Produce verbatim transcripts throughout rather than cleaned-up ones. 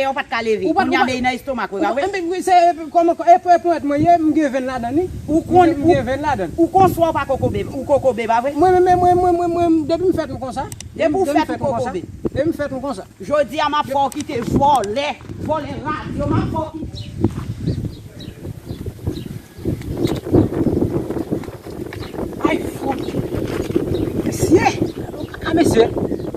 Ou pa t ka leve. Ou pa t, kounye a, men nan estomak ou, pa vre? Enben, wi, se, kòman, e, e, pwèt mwen ye, m gen venn ladan li. Ou konn, m gen venn ladan. Ou konn swa ou pa kokobe, ou kokobe, pa vre? Mwen, mwen, mwen, mwen, mwen, mwen, depi m fèt m konsa. Depi w fèt ou kokobe. Depi m fèt m konsa. Jodi a, m ap fè w kite vòlè, vòlè radyo, m ap fè w kite. Ay, fout. Mesye, gade yon kaka, mesye.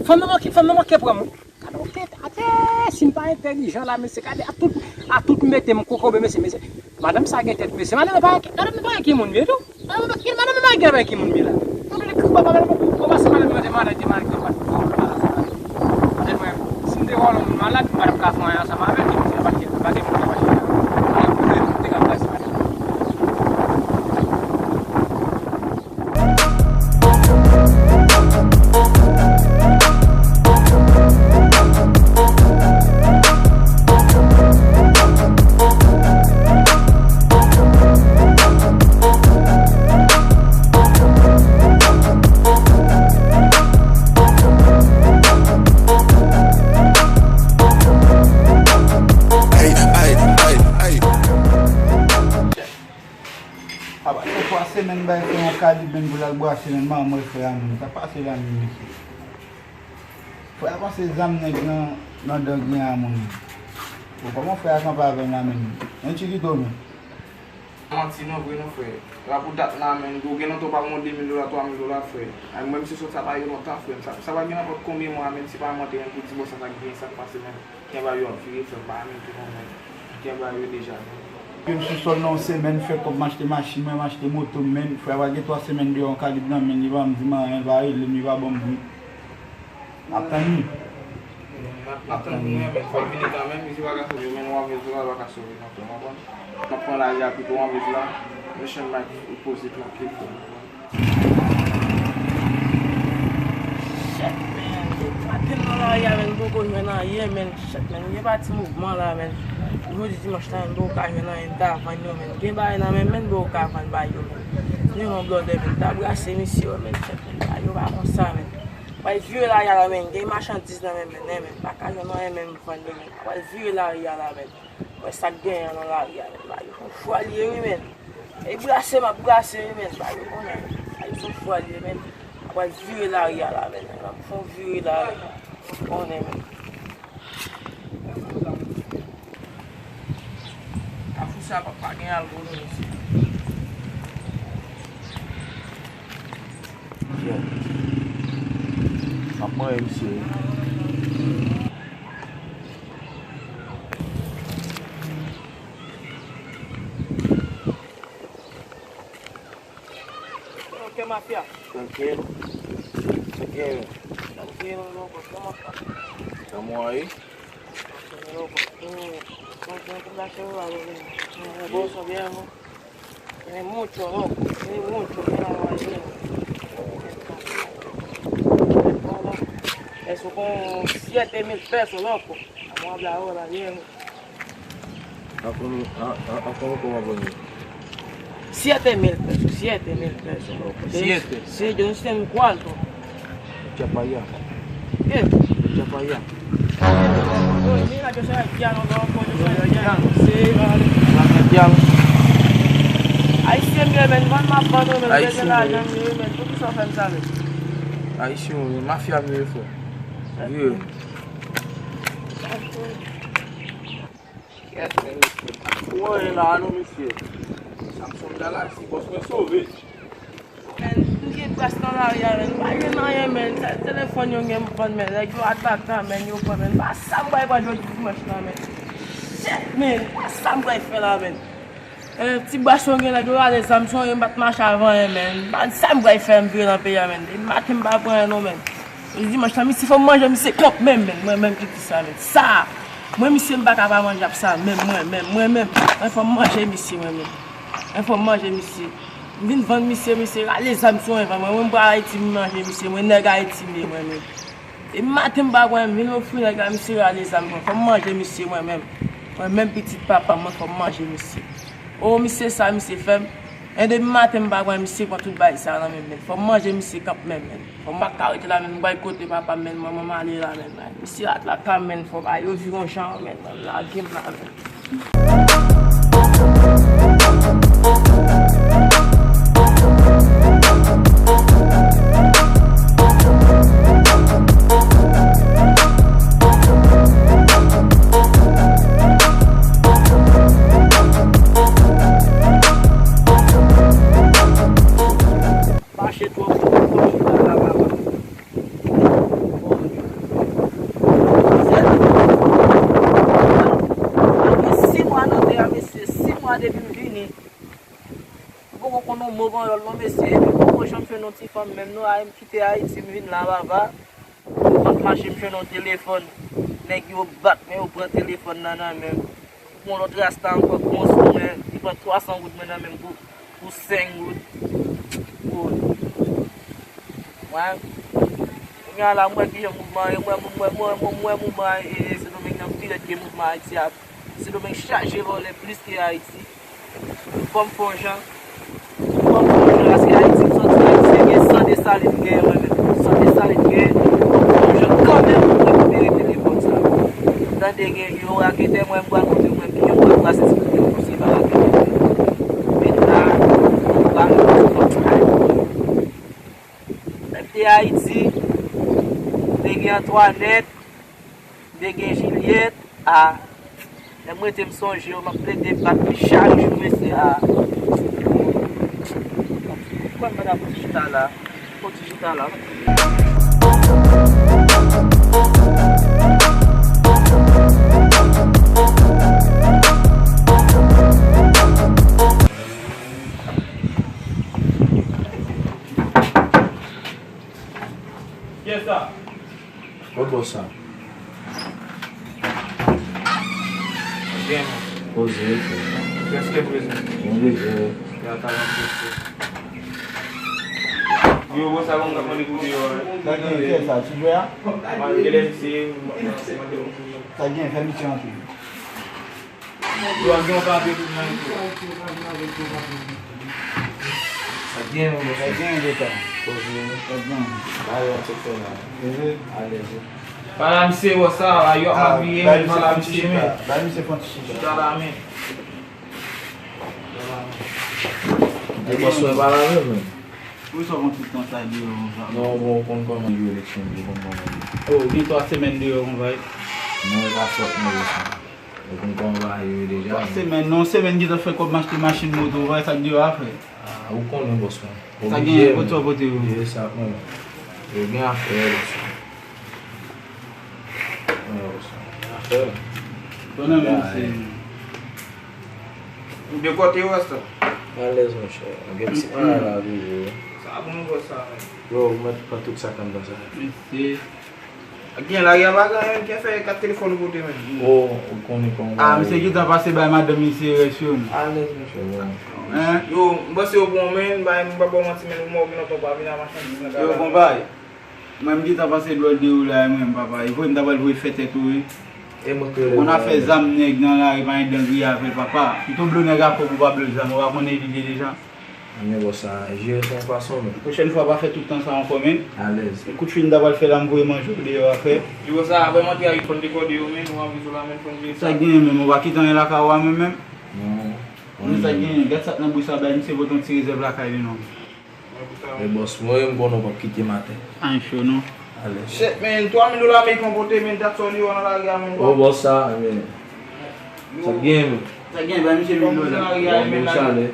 Fanm nan manke, fanm nan manke pran m. Gade yon tèt atè, si m pa entèlijan la, mesye, gade, a tout, a tout mete m kokobe, mesye, mesye. Madanm sa gen tèt, mesye. Madanm nan pa, madanm nan pa gen moun vye tou. Madanm nan pa gen, madanm nan pa gen moun vye la. Madanm nan kripa, madanm nan pa pase, madanm nan te malad, te malad, te malad. Madanm mwen, si m te vòlè yon moun malad, m pa t ap ka fè anyen ansanm avè l, si m te pa t gen, pa gen moun k ap achte la. Madanm mwen, m te ka pase madanm. Ay, ay, ay, ay. Apa se twa semèn bay fè yon kalib menm pou l al bwase menm manman frè a moun. Sa pase la menm mesye. Frè a pase zam nèg nan, nan dan gen a moun. Bon, kòman frè a kanpe avè m la menm? Men Chikito menm. Manti non, vre non, frè. La pou dat la menm, ou gen lontan ou pa pran de mil dola, twa mil dola, frè. Ay, mwen, misye sot sa pa gen lontan, frè. Sa, sa pa gen nenpòt konbyen mwa menm, se pa manti menm pou di, bon, sa, sa k gen, sa k pase menm. Kè ba yo ap vire, frè, m pa menm tou konnen. Kè ba yo deja menm. Gen m sou sòl nan yon semèn, fè kòb m achte machin mwen, m achte moto m menm. Frè a pa gen twa semèn deyò yon kalib nan men l, li pa janm di m anyen, li pa rele m, li pa ban m bri. M ap tann li. M ap, m ap tann pou mwen, men fòk vini kanmenm, misye pa ka sove, men nou anvle sove, pa ka sove non, frè, w konprann? M ap pran lari a pito anvle la, Mission Mike, ou poze trankil, frè, w konprann? Shit, man. Maten nan lari a, man, m poko jwenn anyen, man. Shit, man. Gen pa ti mouvman la, man. Jodi dimanch la, man, m poko ka jwenn anyen, m ta vann yo, man. Gen bagay nan men m, man, m poko ka vann ba yo, man. Gen yon blòdè, man. M ta brase misye yo, man. Shit, man. Bagay yo pa konsa, man. Pral vire lari a la, man. Gen machandiz nan men m, man. M pa ka jwenn anyen, man, m vann yo, man. Pral vire lari a la, man. Wè sa k genyen nan lari a, men bagay yo son fwa l ye, wi, men. E brase m ap brase, wi, men. Bagay yo konnen. Bagay yo son fwa l ye, men. Apral vire lari a la, men. N ap fè yon vire lari. Konnen, men. Kafou sa pa, pa gen alkòl, non, mesye. Yo. M ap manyen misye, wi. Ok, mafya. Trankil. Trankil. Trankil, loco. Kòman sa? Kòman w ye? Loco. Mm. Trankil, tout la se ou la, loco. Mm, bon, son bien, non? Tiene mucho, loco. Tiene mucho, mira, viejo. Eso con siete mil pesos, loco. Vamos a hablar ahora, viejo. A cómo, a, a, a cómo cómo venir? Siete mil pesos, siete mil pesos, loco. Siete. Sí, yo no sé en cuánto. Echa pa allá. ¿Qué? Echa pa allá. Oye, mira, yo soy haitiano, loco, yo soy haitiano. Sí, vale. Haitiano. Ayisyen m ye, men, vann m ap vann ou, men, bezwen lajan m ye, men, poukisa w fè m sa, men? Ayisyen, mafya m ye, frè. Vye. Kèt, men, mesye. Ou anyen la, non, mesye. Samson Dalasi, bòs mwen sove. Men, m gen bras nan lari a, men. M pa jwenn anyen, men. Sèl telefòn yo gen m vann, men. Nèg yo advaka, men, yo pran, men. M pa sa m pral pran jodi dimanch la, men. Shit, men. M pa sa m pral fè la, men. Eh, ti bras yo gen, nèg yo rale zam sou mwen, m pa t mache avè anyen, men. M pa sa m pral fè, m vire nan peyi a, men. Depi maten m pa pran anyen, non, men. Jodi dimanch la, misye fò m manje, misye kanmenm, men. Mwen menm ki di sa, men. Sa, mwen, misye, m pa ka pa manje ap sa, menm, mwen menm, mwen menm. Mwen fò m manje misye, mwen menm. Mwen fò m manje misye. M vin vann misye, misye rale zam sou mwen, mwen, mwen, m pral Ayiti, m manje misye, mwen nèg Ayiti m ye, mwen menm. E maten m pa pran, m vin ofri nèg la, misye rale zam, mwen fò m manje misye, mwen menm. Mwen menm pitit papa m, mwen fò m manje misye. O, misye sa, misye fè m. Men depi maten m pa kwè misye pran tout bagay sa nan men m, men fò m manje misye kanmenm, men fò m pa ka rete la, men m bay kote papa m, men manman m ale la, men misye rat la kanmenm, fò bagay yo vire yon jan, men lage m la, men. Mache twò fò, fò chita la, papa. Bon, mesye, apre sis mwa nan tè a, mesye, sis mwa depi m vini. M poko konn yon mo panyòl non, mesye, epi m poko janm jwenn yon ti fanm menm non, ay, m kite Ayiti, m vin la, papa. M ap mache, m jwenn yon telefòn. Nèg yo bat mwen, yo pran telefòn nan nan men m. Yon lòt rasta ankò ki monte sou mwen, li pran twa san goud mwen nan men m pou, pou senk goud. Woy. Mwen, kounye a la, m wè kijan mouvman ye, m wè, m wè, m wè, m wè, m wè mouvman e, e, Sendomeng nan pi rèd ke mouvman Ayiti a. Sendomeng chaje vòlè plis ke Ayiti. Fò m fè yon jan. Fò m fè yon jan, paske Ayiti m sòti la, misye gen san Desalin genyen mwen menm. San Desalin genyen, fò m fè yon jan kanmenm pou m rekipere telefòn sa. Tande gen yon raketè mwen, m pral montre mwen kijan m pral plase ti kout men pou se pa raketè. Met la, m pral montre tout bagay. Lè m te Ayiti, m te gen Antwanèt, m te gen Jilyèt, a, lè m rete m sonje yo, m ap plede bat li chak jou, mesye, a. Poukwa m pa ta fouti chita la? Fouti chita la. Kiyès sa? Kot bòs sa? Byen, man. Poze, wi, frè. Prèske prezan. Mwen bezwen. Ya, talan prèske. Yo, bòs sa, bon, mwen mande pou deyò, wi. Sa gen, kiyès sa? Ti jwè a? Mwen, genlè misye, mwen, mwen, mwen, Sa gen, fè misye antre. Yo, gen yon papye pou mwen. Sa gen, men, sa gen, de tan. Poze. Sa gen. Ba yo, chèk fè la. Poze. Alèz, wi. Pale a misye, wè sa, a, yo ap apiye, men pale a misye, men. Ba misye fè yon ti chita. Chita la, men. Chita la, men. Kite bòs mwen pale avè m, men. Poukisa w pran tout tan sa deyò konsa? Non, bon, ou konn kòman yo eleksyon, ou konn kòman yo. Oh, gen twa semèn deyò konsa, wi. Non, e pa fòt mwen, bòs mwen. Ou konn kòman bagay yo ye deja. Twa semèn, non, semèn gentan fè kòb m achte machin moto, ou wè sa k deyò a, frè? Ah, ou konnen, bòs mwen. Sa gen, pote w pote yo. Ye, sa, mwen. Yo gen afè, bòs mwen. Mwen, bòs mwen. Afè. Konnen, men, se. De kote yo, Rasta? Alèz, monchè. Gen ti bagay la, wi, wi. Sa bon, bòs, sa, men. Yo, ou mèt pran tout sa k anndan sa. Mesye. Gen lari a pa gen anyen, gen fè kat telefòn ou pote, men. Oh, ou konnen kòman. Ah, misye gentan pase bay madanm misye rès yo, men. Alèz, monchè. Hein? Yo, m panse yo bon, men, m pa, m pa ba w manti, men, ou mò gen lontan w pa vin a machandiz nan kay la. Yo, konpay. Mwen, m gentan pase dwòl de ou la, mwen, papa. E vre, m ta pral voye fè tèt ou, wi. E mwen ki rele. Ou konn afè zam nèg nan lari, pa gen dan griye avè l, papa. Pito blo nèg a kòb ou pa blo zam, ou pa konnen li ye deja. Men bòs sa, jere sa yon fason, men. Pwochèn fwa, pa fè tout tan sa ankò, men. Alèz. Kout fil m ta pral fè la, m voye manje w deyò a, frè. Yo, sa, avè m antre a, yo konn dekòde yo, men, ou anvi sou la, men, fò m jere sa. Sa genyen, men, ou pa kite anyen lakay ou a, menm, menm? Non. Non, sa genyen, gad sa k nan bouch la, bay misye pote yon ti rezèv lakay li, non. Men bòs, mwen, m konnen w p ap kite m atè. Anyen cho, non. Alèz. Shit, man, twa mil dola ameriken w pote, men, dat sòl yo nan lari a, men. Oh, bòs sa, men. Sa gen, men. Sa gen, bay misye mil dola. Bon, bon, chale.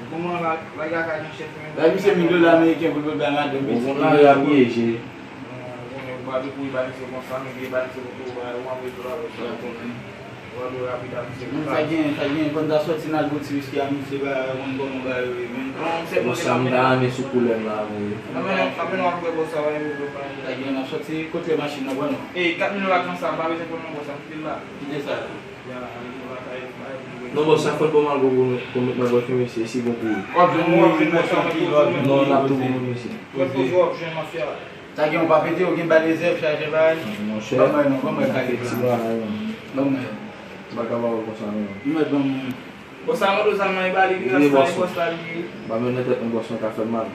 Bay misye mil dola ameriken pou l bay madanm misye. Bon, bon, lari a pyeje. Bon, men, ou pa te kouri bay misye konsa, men, bay misye pou tou, bay, ou anvoye dola, bòs sa. Sa gen, sa gen, fò n ta sòti n al bwè ti wiski a misye, ba, konn kòman bagay yo ye, men. Bon, sa m ta renmen sou koulè m la, vre. Sa gen, n ap sòti kote machin nan, pran non. Ey, kat mil dola konsa, m pa bezwen pran non, bòs, sa m kite l la. Kite sa. Non, bòs, sa fò n pran malgo pou nou, pou nou met nan pòch misye, si bon pou ou. W ap jwenn, w ap jwenn, bòs, sa, w ap jwenn. Non, n ap tou pou nou, mesye. W ap jwenn mafya. Sa gen, ou pa pete, ou gen bal rezèv, chaje bagay. Monchè. Ban mwen non, ban mwen kale ti bagay non. Ban mwen. M pa ka ba ou konsa non. M mèt ban mwen. Bòs la mande w zam nan, e ba li, li rasta, e bòs la li ye. Ba men nan tèt mwen, bòs mwen ka fè m mal.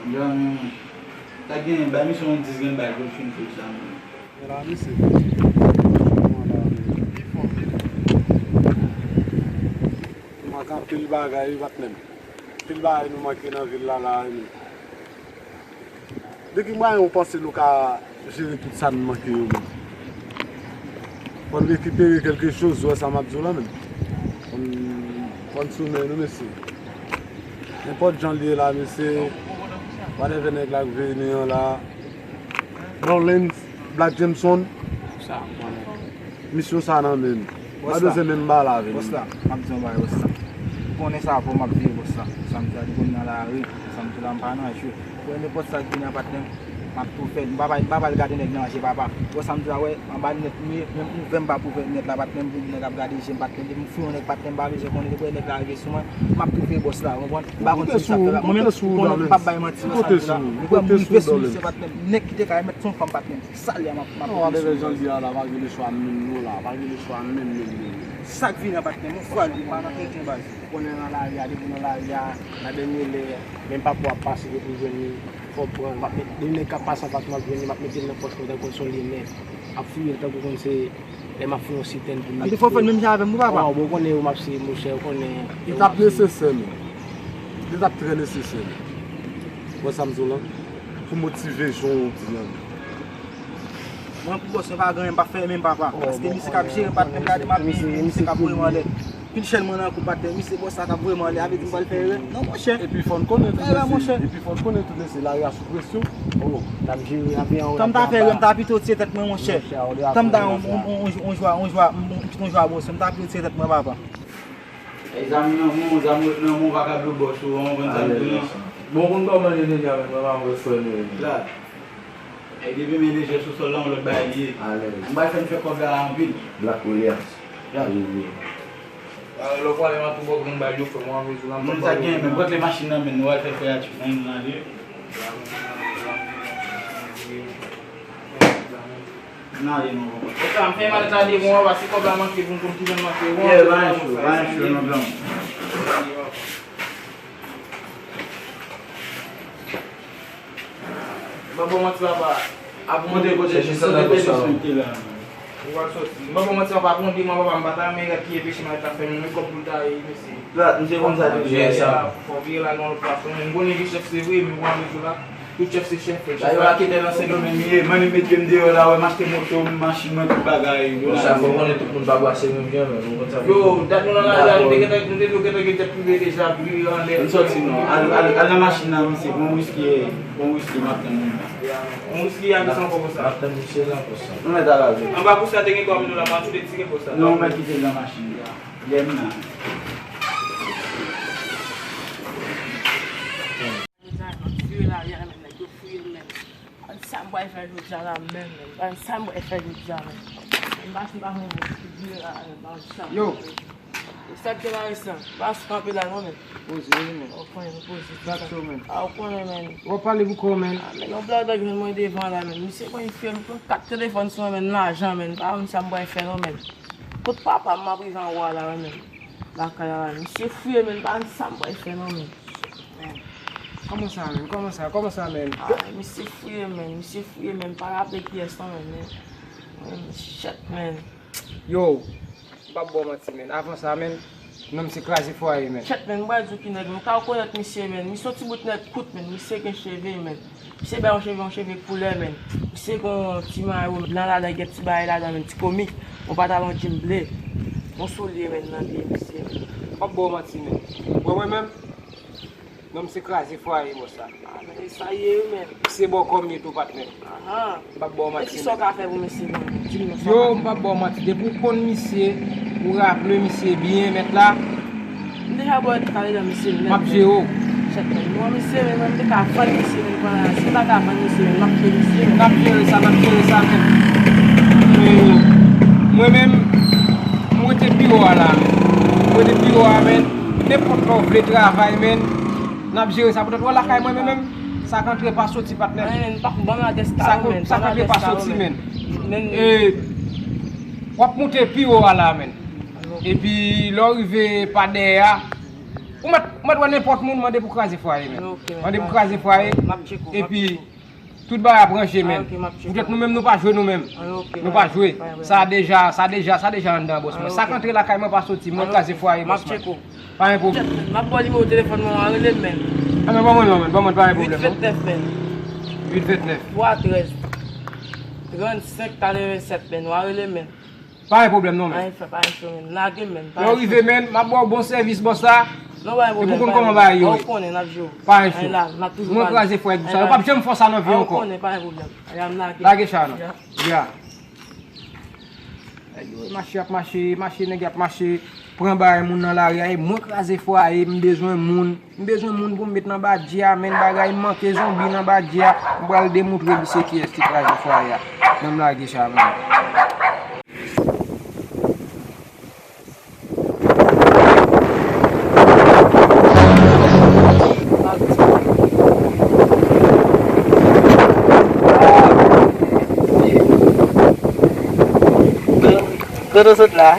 Sa k genyen, bay misye yon dis grenn bal pou l fin fè sa, man. E la, misye. Manke anpil bagay, wi, patnè m. Anpil bagay nou manke nan vil la, la, wi. De ki mwayen ou panse nou ka jere tout sa n manke yo menm? Fò n rekipere kèlke choz, ou wè sa m ap di w la menm. Fò n, fò n sou men nou, mesye. Nenpòt jan l ye la, mesye, whatever nèg la k vini an la, Lawrence, Black Jameson, misyon sa nan men nou. Pa bezwen menm ba la avè nou. Bòs la, m ap di yon bagay, bòs la. Ou konnen sa fò m ap veye, bòs la. Sa m di a, depi m nan lari, sa m di la, m pa nan cho. Ou wè nenpòt sa k vini an, patnè m, m ap tou fè l. M pa ba, m pa ba l gade nèg nan je papa. Ou wè sa m di la, wè, anba linèt m ye, menm ouvè m p ap ouvè linèt la, patnè m, pou nèg ap gade je m, patnè m. Depi m fouye yon nèg, patnè m, m pa bezwen konnen, depi nèg la rive sou mwen, m ap tou fè bòs la, ou konprann? M pa konn si m sa fè la. Mwen menm, ou konnen m p ap bay manti nan sa m di la. Ou wè m rive sou misye, patnè m. Nèg ki te ka remèt se yon fanm, patnè m. Sa l ye a, m ap, m ap. Non, whatever jan l ye a la, pa gen lechwa menm non la, pa gen lechwa menm, menm, menm. Sa k vini an, patnè m, yon fwa l ye, pa nan kenken baz. Ou konnen nan lari a, depi w nan lari a, nan dènye lè, menm pa pou w ap pase, depi w jwenn li, fò w pran l. M ap met, de nèg k ap pase anfas mwen, m ap jwenn li, m ap mete l nan pòch mwen tankou se yon linè. M ap fouye l tankou konn se lè m ap fè yon sitèn pou l. Epi fò w fè l menm jan avè m, wi, papa. Bon, ou konnen ou m ap se, monchè, ou konnen. Li t ap nesesè, men. Li t ap trè nesesè, men. Ou wè sa m di w la? Pou motive jan w di an. Mwen pou bòs mwen pa gen anyen, m pa fè menm papa. Paske misye k ap jere patnè m, gade m ap viv, misye k ap voye m anlè. Pinchèl mwen nan kou patnè, misye bòs la k ap voye m anlè, a vle di m pral fè erè? Non, monchè. Epi fò n konnen tou, mesye. Epi fò n konnen tou, mesye, lari a sou presyon. Oh, n ap jere, n ap jere. Tan m ta fè erè, m ta pito tiye tèt mwen, monchè. Tan m ta yon, yon, yon, yon jwa, yon jwa, m, m, yon jwa bòs, m ta pito tiye tèt mwen, papa. E zam nan men w, zam ret nan men w, pa ka dlo bòs ou, ou konprann sa m di w lan? Bon, konn kòman li deja, men mwen pa wè frè nou. La. E depi men lejè sou sòl la, yon lòt bagay li ye. Alèz. Mwen pral fè n fè kòb la anpil. Black Williams. Ya. Wi, wi. Lè w pwale nan tou bò grenn bal yo, frè mwen, anmezi la. Moun sa gen, men pran kle machin nan men nou, al fè fè a tchou nan yon nan de. Nan ale non, papa. Otan, m fè mal tande, bon, papa, si kòb la manke pou m konn kijan l manke, bon. Yeah, pa gen cho, pa gen cho, non, blan. M pa ba w manti, papa. Ap monte kote, kote Denisman te la. Ou pral sòti. M pa ba w manti, papa, ap monte, mwen, papa, m pa ta renmen gad ki enpeche m al ta fè menm kòb pou l ta ye, mesye. Plat, misye konn sa depi yè sa. Fò vire la nan lòt fason. M konnen gen chèf, se vre, men w ap toujou la. Tout chèf se chèf, frè. Dayè, raketè nan Sendomeng li ye. Mwen, li mete m deyò la, wè, m achte moto m, machin mwen, tout bagay. Bon, sa, fò konnen tout moun pa bwase menm jan, men, ou konn sa. Yo, dat nou nan lari a, nou te gentan, nou te di w gentan gen jèt prive deja, vire anlè. M sòti non. Al, al, al nan machin nan, mesye. Bon wiski, bon wiski, m ap tann moun nan. Bon wiski a, ki san kòb sa? M ap tann misye la, konsa. Nou mèt al avè. Anba kou sa, te gen twa mil dola, m ap tou retire konsa. Non, ou mèt kite l nan machin nan. Lè m nan. Jodi a, m ap vire lari a, men nèg yo fouye m, men. Ban m sa m pral fè jodi a la, men, men. Ban m sa m pral fè jodi a, men. M pa, m pa konn vire lari a, men ban m sa m pral fè. Yo. Sa k te la resan? Pa sou kanpe la, non, men. Poze, wi, men. Ou konnen, nou poze. Sa k cho, men? A, ou konnen, men. W ap pale pou kò w, men. A, men, yon blòdòg jwenn mwen devan la, men. Misye konn fè m pran kat telefòn sou mwen, men, lajan, men. Pa konn sa m pral fè, non, men. Kot papa m, m ap rive anwo a la, men. Lakay la, men. Misye fouye, men. Pa konn sa m pral fè, non, men. Men, kòman sa, men? Kòman sa? Kòman sa, men? A, misye fouye, men. Misye fouye, men. Pa raple kiyès, non, men. Men, men, shit, men. Yo, m p ap ba w manti, men. Avan sa, men, nonm se kraze fwaye, men. Shit, men, m pral di w ki nèg, men. Ou ka rekonèt misye, men. Misye yon ti bout nèg kout, men. Misye gen cheve, men. Misye bay yon cheve, yon cheve koulè, men. Misye gen yon ti mayo blan ladan, gen ti bagay ladan, men. Ti komi. Yon pantalon djin ble. Yon soulye, men, nan pye misye, men. M p ap ba w manti, men. Ou wè mwen menm? Nonm se kraze fwaye, bòs la. A, men, e sa ye, wi, men. Se bò kò m ye tou, patnè. Ahan. M p ap ba w manti, men. E kisa w ka fè pou misye, bon, di m non sa w ka fè? Yo, m p ap ba w manti. Depi w konn misye, ou raple misye byen, mèt la. M deja ba w tale nan misye, men. M ap jere w. Chèf, men, mwen, misye, men, mwen, m te ka vann misye, men, pandan si m pa ka vann misye, men, m ap jere misye, men. N ap jere sa, n ap jere sa, men. E, mwen menm, m rete biwo a la, men. M rete biwo a, men. Nenpòt lè w vle travay, men. N ap jere sa poutèt ou wè lakay mwen menm, menm, sa k antre pa soti, patnè. Ay, men, pa ban m adrès la, men. Sa k antre pa soti, men. Men, e, w ap monte pi wo a la, men. Epi, lè w rive pa dèyè a, Ou mèt, ou mèt wè nenpòt moun mande pou kraze fwaye, men. Ok, men. Mande pou kraze fwaye. M ap tcheke w, m ap tcheke w. Epi, tout bagay ap ranje, men. Ah, ok, m ap tcheke w. Poutèt nou menm, nou pa jwe nou menm. Ah, ok, nou pa jwe. Pa gen pwoblèm. Sa deja, sa deja, sa deja anndan, bòs mwen. Ah, ok. Sa k antre lakay mwen pa soti, mwen kraze fwaye, bòs mwen. M ap tcheke w. Pa gen pwoblèm. M ap ba w nimewo telefòn mwen, w a rele m, men. Ah, men ban mwen l non, men. Ban mwen l, pa gen pwoblèm, non. Uit ventnèf, men. Uit ventnèf. Twa trèz. Trannsenk katrevennsèt, men. W a rele m, men. Pa gen pwoblèm non, men. Pa gen fè, pa gen fè, men. Lage m, men. Lè w rive, men, m ap ba w bon sèvis, bòs la. Non, pa gen pwoblèm. Epi w konn kòman bagay yo ye. Ou konnen, n ap jwe. Pa gen fè. Mwen kraze fwaye pou sa. Yo p ap janm fè w sa nan vi ankò. Ou konnen, pa gen pwoblèm. Lage m lage. Lage sa non. Ya. Nèg yo mache ap mache, mache nèg ap mache, pran bagay moun nan lari a, e mwen kraze fwaye, m bezwen moun, m bezwen moun pou m met nan badji a, men bagay manke zonbi nan badji a, m pral demontre misye kiyès ki kraze fwaye a. Ban m lage sa, man. Kote w sot la?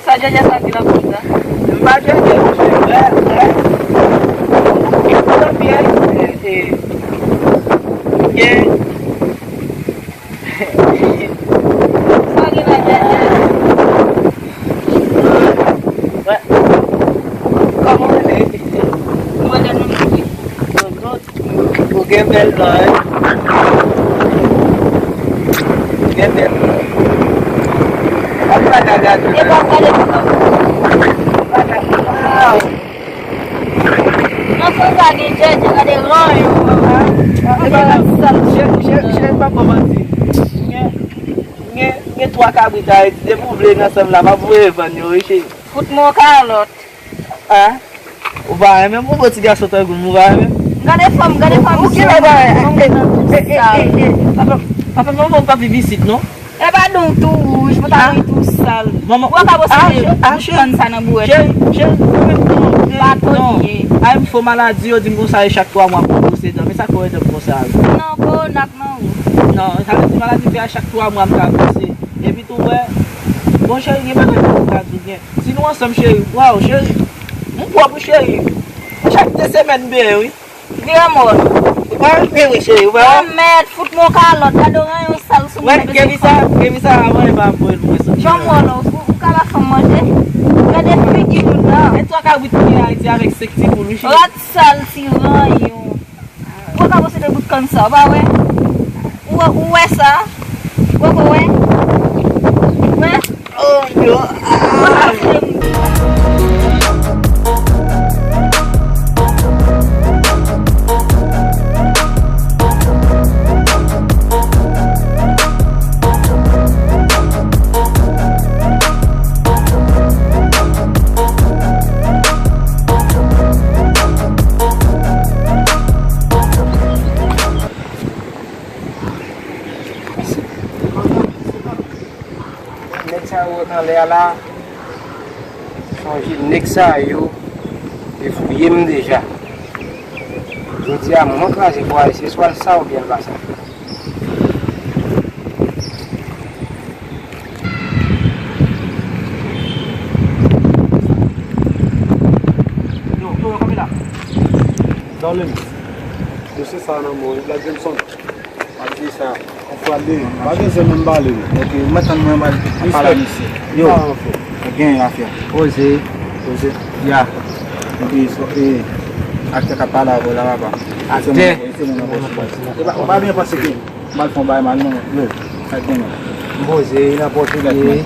Sa Djèdjè sa di nan kòm sa? M pa Djèdjè, monchè, frè, frè. Ou konn pye? Eh, eh. Gen. Sa gen la, Djèdjè? Wè. Kòman w rele? Mwen rele Nounout wi. Nounout. Ou gen bèl non, wi. Ou gen bèl non. Ou pa ta gade. E pa gade pou sa. Ou pa ta. Waw. Nan fon sa gen Djèdjè, gade ranyon an. Gade rat sal. Cheri, cheri, cheri, pa fè manti. Gen, gen, gen twa kabrit Ayiti. Depi w vle n ansanm la, m ap voye vann yo, wi, cheri. Fout mwen yon kalòt. A? Ou pa renmen m? Ou bon ti gason tankou m, ou pa renmen m? Gade fanm, gade fanm sou mwen, fanm nan tout sal. Papa, papa, papa, ou pa viv isit, non? E pa don tou wouj, mwen ta ri tou sal. Ou pa ka posede bout kann sa nan bouwèt. Cheri, cheri, cheri, non, non. Batonye. Ay, m fo maladi, yo di m konsa, e chak twa mwa pou m bwose dan. Men sa k fè w wè dan m konsa, wi. Non, kowona k nan ou. Non, sa vle di maladi fè a chak twa mwa m ka bwose. Epi tou, wè, bon, cheri, gen bagay pou m ka di w, gen. Si nou ansanm, cheri, waw, cheri, m pwòp, wi, cheri. Chak de semèn m benyen, wi. Vire mòn. Ou pa vle vre, cheri, ou pa. Lanmèd, fout mwen yon kalòt, gade yon ranyon sal sou mwen. Wè, Kevisa, Kevisa, avan e pa voye l pou mwen santi. Jan m wè w la, ou, ou ka ba fanm manje? Gade figi moun nan. E twa kabrit ki gen Ayiti avèk senk ti poul, wi, cheri. Rat sal, ti ranyon. Ou pa ka posede bout kann sa, ou pa wè? Ou wè, ou wè sa? Ou poko wè? Ou wè? Oh, yo. Ah. Nèg sa yo wè k anlè a la, sonje nèg sa yo te fouye m deja. Jodi a, mwen kraze fwaye, se swa l sa oubyen l pa sa. Yo, yo, yo, kanpe la. Darlings, dosye sa a nan men w, wi, Black Jameson. Ap di sa. Anfwa de. Pa gen zèl menm pale, non. Ok, mwen tann mwen, mwen pale a misye. Yo. Gen afè. Poze. Poze. Ya. Ok, so, e, aktè k ap pale avè w la, papa. Aktè. Se moun, se moun nan pòs. E pa, ou pa byen panse ke m al fè yon bagay mal, non. Yo. Sa k gen, non? M poze, nan pòs ou ye.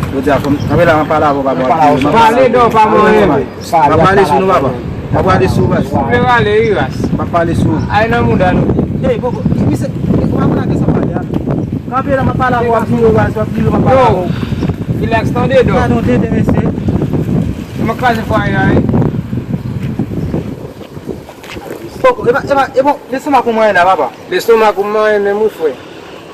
Yo di a fò m, kanpe la, m ap pale avè w, papa. Pale non, pa mwen. M ap pale sou nou, papa. M ap pale sou ou, baz. Ou vle rale, wi, ras. M ap pale sou ou. Ay nan mouda nou. Ey, poko, misye, w ap lage sa pale a. Kanpe la, m ap pale avè w, w ap vire, baz, w ap vire, m ap pale avè w. Yo, rilaks, tande, dò. Gade yon tenten, mesye. M ap kraze fwaye a, wi. Poko, e pa, e pa, e bon, lestomak ou manyen la, papa. Lestomak ou manyen menm, wi, frè.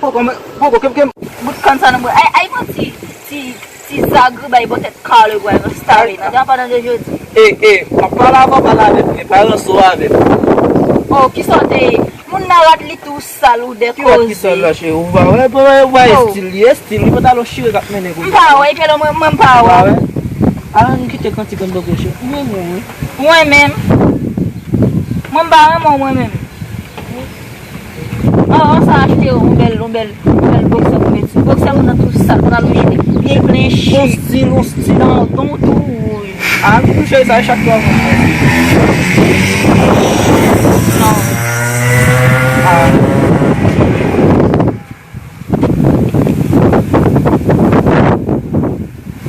Poko, men, poko, ke, ke. Bout kann sa nan bouda. Ay, ay, bon, ti, ti, ti zagri bay bò tèt kale, bwè, nan stare, nan devan pandan de jodi. E, e, m ap pale avè w, pale avè m, men pa ranse w avè m. Oh, kisa w te ye? Moun nan rat li tou sal ou de koze. Ki rat ki sal la, cheri? Ou pa wè, ou pa wè, ou pa wè estil li, estil li, pantalon chire k ap mennen kounye a. M pa wè, epi alò mwen, mwen m pa wè. Ou pa wè? Avan nou kite kantik an bò kote, ou renmen wi. Mwen menm, mwen m pa renmen w mwen menm. An, an sa achte yon bèl, yon bèl, yon bèl bòksè pou met sou. Bòksè moun nan tou sal, pantalon li vye plen chik. Yon stil, yon stil an tonton. A, m touche sa chak fwa mwen. Non. A.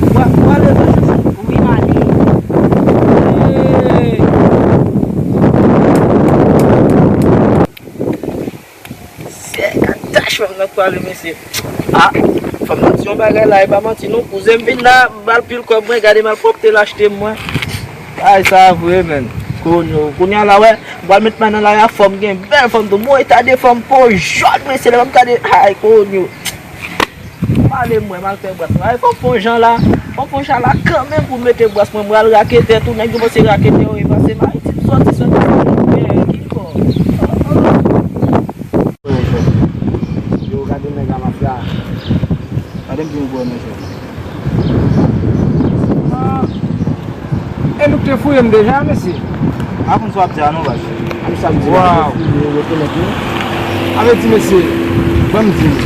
Ou a-, ou ale sa chèche? Wi, m ale. Hey! Sè, gad tach fanm nan pwale, mesye. A, fanm nan di yon bagay la, e pa manti non. Kouzen m vin la, m ba l pil kòb mwen, gade malpwòpte l achte mwen. Ay, sa vre, menn. Kounye, kounye a la, wè, m pral met men nan lari a, fò m gen bèl fanm tou. Bon eta de fanm po jòn, mesye, lè m ap gade, ay, kounye. Pale mwen, m al fè bras mwen. Ay, fò m fè yon jan la, fò m fè yon jan la kanmenm pou m mete bras mwen. M pral raketè tou, nèg yo panse raketè yo ye, panse m Ayiti m sòti, sòti, sòti, ki kò? Yo, gade nèg la mafya. Gade m di yon gwo mesye. Ah. E nou k te fouye m deja, mesye? M pa konn sa w ap di a non, baz. A, misye ap di yo fouye, yo rekonèt nou. A vle di, mesye, ban m di nou.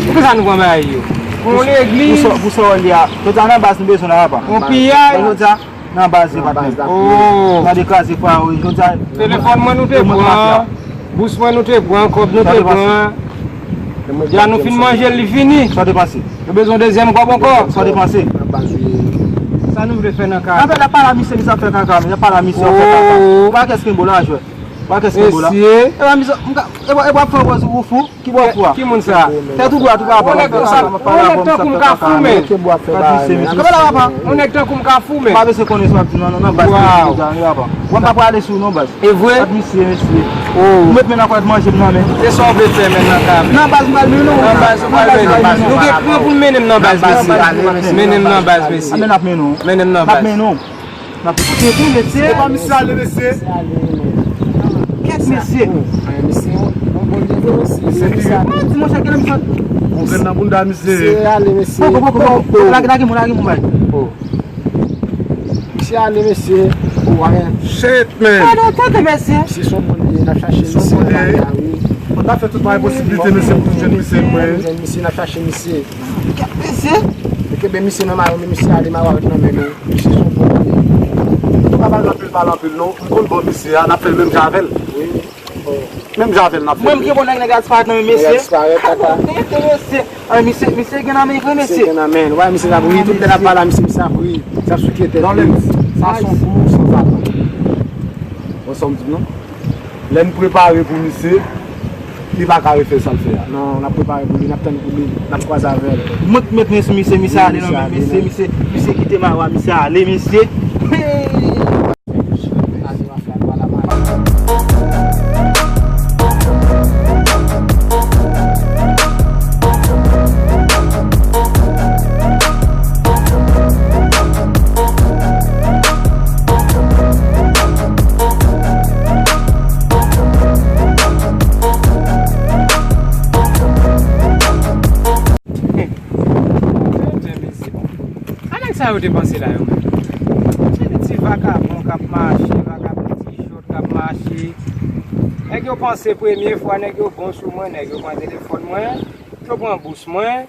Poukisa nou pran bagay yo? Pou yon legliz. Pou sa, pou sa w li a. Jodi a nan baz nou bezwen la, papa. Yon piyay. Jodi a, nan baz li pa t menm. Oh. Gade kraze fwa, wi. Jodi a. Telefòn mwen nou te pran. Bous mwen nou te pran, kòb nou te pran. Ya nou fin manje l, li fini. Sa w te panse? Yo bezwen dezyèm kòb ankò. Sa w te panse? Sa nou vle fè nan ka? Anfèt, n ap pale a misye, misye ap fè kaka, n ap pale a misye, ap fè kaka. Oh. Pa kès kenbe w la, jwè. Pa kès kenbe w la. Mesye. E pa misye, m ka, e pa, e pa fè w wè sou ou fou. Ki bò fou a? Ki moun sa? Tèt ou dwat ou pa papa. Yon nèg tankou m ka fou, men. Yon nèg tankou m ka fou, men. Pa bezwen konnen sa w ap di, non, non, nan baz, non, papa. Mwen pa prale sou, non, baz. E vre? Gad misye, mesye. Oh. M met men nan kwèt manje m nan men. Se sa w vle fè men nan ka men. Nan baz m pral mennen w. Nan baz ou pral mennen. Nou gen plan pou n mennen m nan baz, mesye. Mennen m nan baz, mesye. A, men n ap mennen w. Mennen m nan baz. N ap mennen w. N ap mennen w, mesye. E pa misye ale, mesye. Kèt, mesye. Ay, mesye, yon bon nèg, mesye. Misye ki sa. Mwen di, monchè, gade misye. Yon grenn nan bounda, misye. Misye ale, mesye. Poko, poko, poko. Lage, lage mwen, lage mwen, bay. Oh. Misye ale, mesye. Ou wè. Shit, man. Tande, tande, mesye. Misye se yon moun li ye, n ap chache misye nan lari a, wi. Mwen ta fè tout bagay posiblite, mesye, pou nou jwenn misye, mwen. Jwenn misye, n ap chache misye. Kèt, mesye. Nou kenbe misye nan mayo, men misye ale, mayo a ret nan men nou. Misye se yon moun li ye. Nou pa pale anpil, pale anpil, non. M konn bon misye a, n ap fè l menm jan avè l. Wi. Menm jan avè l n ap fè l. Mwen, m gen bon nèg, nèg a disparèt nan men mesye. Nèg a disparèt, kaka. Tande, mesye. An, misye, misye gen nan men vre, mesye. Misye gen nan men. Wè, misye t ap ri, tout lè n ap pale a misye, misye ap ri. Misye ap sou kretèt li. Donlens, sa se yon gwo sanzatan. Wè sa m di w, non? Lè n prepare pou misye, li pa ka refè sa l fè a. Non, n ap prepare pou li, n ap tann pou li, n ap kwaze avè l. Mwen k met men sou misye, misye ale nan men mesye, misye, misye kite mayo a, misye ale, mesye. A nèg sa yo te panse la yo menm? Se de ti vakabon k ap mache, vakabon ti jòt k ap mache. Nèg yo panse premye fwa, nèg yo bon sou mwen, nèg yo pran telefòn mwen, yo pran bous mwen,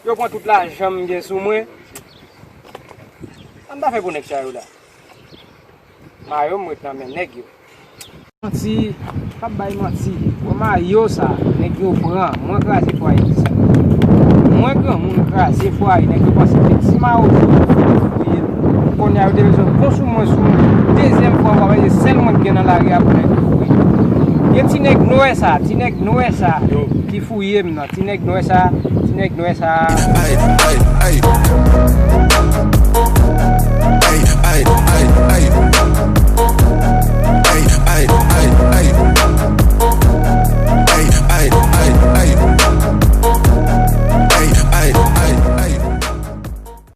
yo pran tout lajan m gen sou mwen. Sa m ta fè pou nèg sa yo la? Mayo m ret nan men nèg yo. Manti, p ap bay manti. Wè mayo sa, nèg yo pran. Mwen kraze fwaye ti sa. Mwen granmoun kraze fwaye, nèg yo panse se ti mayo yo fouye m. Kounye a yo te bezwen bon sou mwen, sou mwen. Dezyèm fwa, w ap wè se sèl mwen ki gen nan lari a pou nèg yo fouye m. Gen ti nèg nwè sa, ti nèg nwè sa ki fouye m nan. Ti nèg nwè sa, ti nèg nwè sa. Ay, ay, ay. Ay, ay, ay, ay.